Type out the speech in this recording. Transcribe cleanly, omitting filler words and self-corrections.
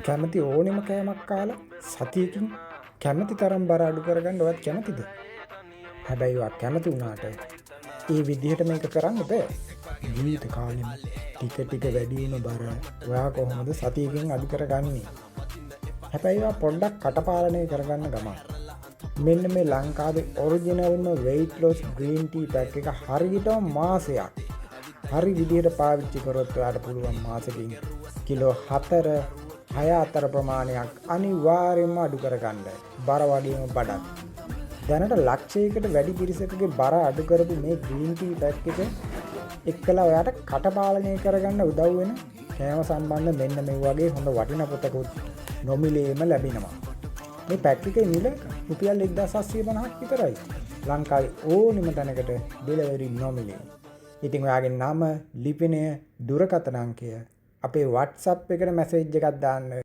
කැමති ඕනෙම කෑමක් කාලා සතියකින් කැමති තරම් බර අඩු කරගන්න ඔයත් කැමතිද? හැබැයි ඔයා කැමති වුණාට ඒ විදිහට මේක කරන්න බෑ. ජීවිත කාලෙම ටික ටික වැඩි වුණ බර ඔයා කොහොමද සතියකින් අඩු කරගන්නේ? හැබැයි ඔයා පොඩ්ඩක් කටපාලනය කරගන්න ගමන් මෙන්න මේ ලංකාවේ ඔරිජිනල්ම weight loss green tea pack එක හරියටම මාසයක් හරි විදිහට පාවිච්චි කරොත් ඔයාට පුළුවන් මාසෙකින් කිලෝ 4 6 අතර ප්‍රමාණයක් අනිවාර්යයෙන්ම අඩු කරගන්න. බර වගේම බඩත්. දැනට ලක්ෂයකට වැඩි පිරිසකගේ බර අඩු කරපු මේ ග්‍රීන් ටී පැක් එක එක්කලා ඔයාට කටපාලනය කරගන්න උදව් වෙන කෑම සම්බන්ධ මෙන්න මේ වගේ හොඳ වටින පොතකුත් නොමිලේම ලැබෙනවා. මේ පැක් එකේ මිල රුපියල් 1750ක් විතරයි. ලංකාවේ ඕනෙම තැනකට ඩෙලිවරි නොමිලේ. ඉතින් ඔයාගේ නම, ලිපිනය, දුරකථන අංකය අපේ WhatsApp එකට මැසේජ් එකක් දාන්න.